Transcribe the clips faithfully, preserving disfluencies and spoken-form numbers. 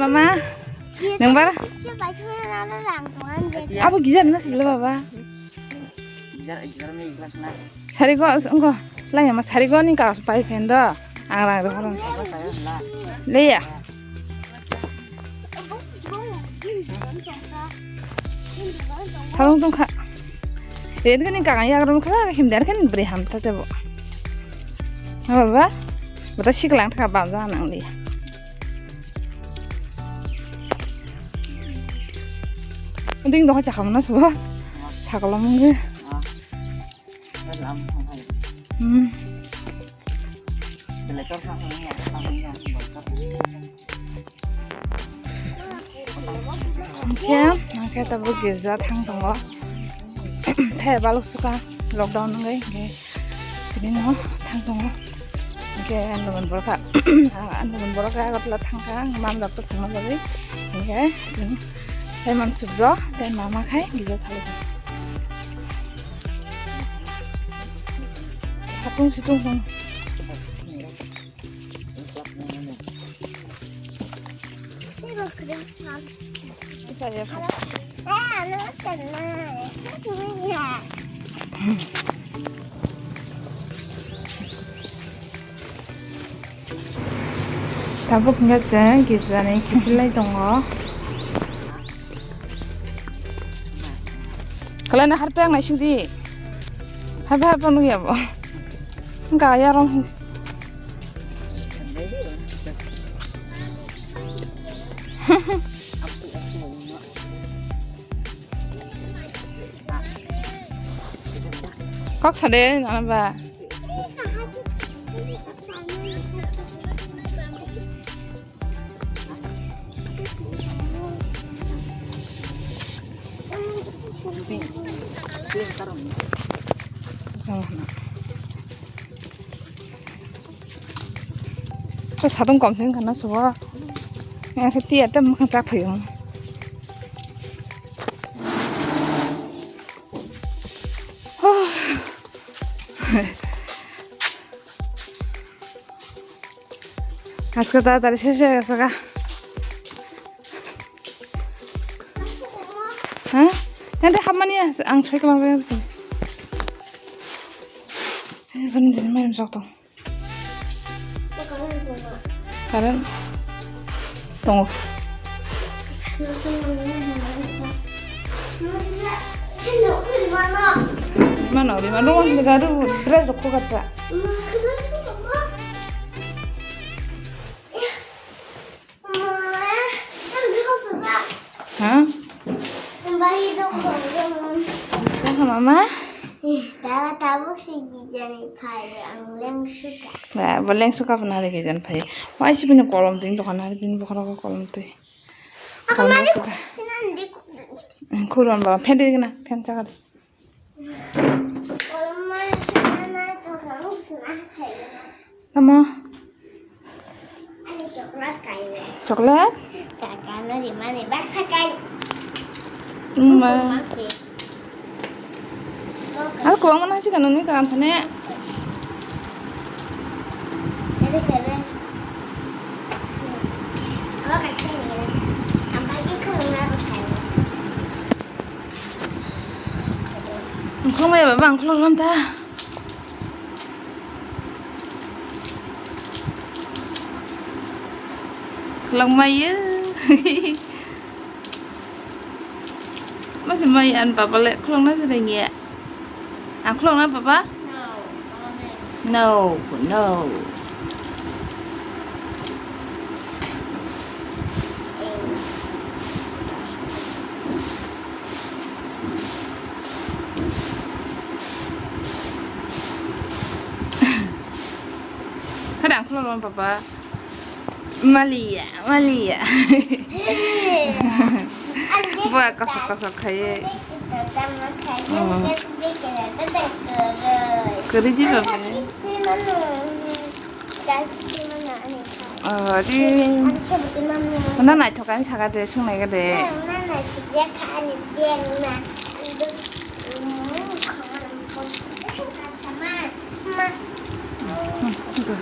Mama, nang bar? Abo gijar na sibla baba. Sarigo, engko, lai ma sarigo ni kaso pai phen do. Ang rang rang. Leya. Thalung tong kha. Ren kani kagang yagram kha, him der kani bri ham ta tebo. Baba, bata siklang tha bam ja nang li. Ding dong cha khamna suba. Thakala mungge. Hmm. Hwnkhe, hwnkhe tabuk girja thang tongo. Thai balok suka lockdown wngwi, hwnkhe tini no thang tongo. Hwnkhe ano bon borok, ano bon borok Agartala thangkha, mam doctor thangna bagwi. Hwnkhe chwng Simon Subro tei mama khai girja thang. Satung situng song. Tabuk hingke chwng girjani kiphillai tongo. Kalai na harpe ang naising di. Harpe harpe nukya bo. Gaya rong. Kok sade nana ba. To sadung kom sing kana suwa. Yang khe tiya tam kha chak phayo. Asko ta tari sese saka. Ha? Nanti hamani ang soi kelang soi. Ini paling jadi main sok tong. Current tongo. Mano, di mano, di garu dress ko kata. Ha? Tama mama. Tala tabuk si gijani phai ang leng suka. Ba, bo leng suka puna de gijan phai. Wai si bini kolom twi dokan hari bini bokhora ko kolom twi. Kolom suka. Khulon ba, phen de na, phen chaka de. Kolom ma sina na to sa sina khai. Tamo? Ani chocolate kainai. Chocolate? Kakano rimani baksa kai. Mma. Buku maksi. Ar kuang mana sih kanoni kan thane? Jadi kere. Apa kasih ni? Apa itu kalau nggak usah? Ang khulumaya baba, ang khulum ta. Khulumai ye. Masih mai an papa le khulum na sini ye. Ang khulum na papa? No, no. Kadang khulum papa. Maliya, maliya. Buat kosok-kosok khai. Hmm. Kori ji babe. Oh, di. Mana naithok ani saka de, sungnai ga de. Hmm, hmm,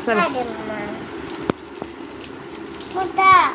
hmm. Puta,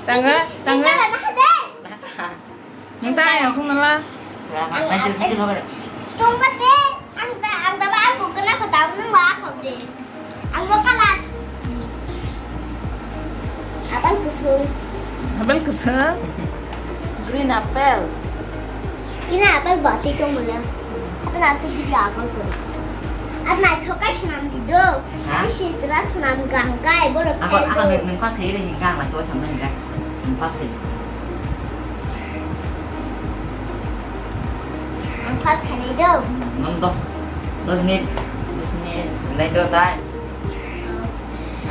Tangga, tangga. Nang ta yang sung nala. Tungba te, ang ta, ang ta ba aku kena kata nung wa aku de. Ang ba kalat. Apple kuthung. Apple kuthung. Green apple. Green apple bati tong mula. Apple asli green apple ko. At na thoka shnam di do. Ha? Ani sitra shnam gangkai bolo. Ako, ako nung, nung pas kayo rin hingka, mas tuwa thamna hingka. Nung pas kayo. Ang pas khanai do. Nung dos, dos minit, dos minit, nai do time.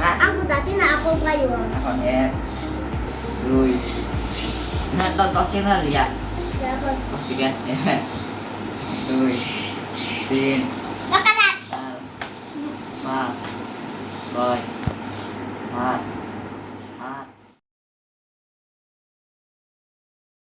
Ha? Ang tu dati na apple kayo. Ako, eh, dui. Na, dos, dos yang na liya. Siapa? Dos yang. Dui, tin. Makanan. Char. Pas, soi, sat,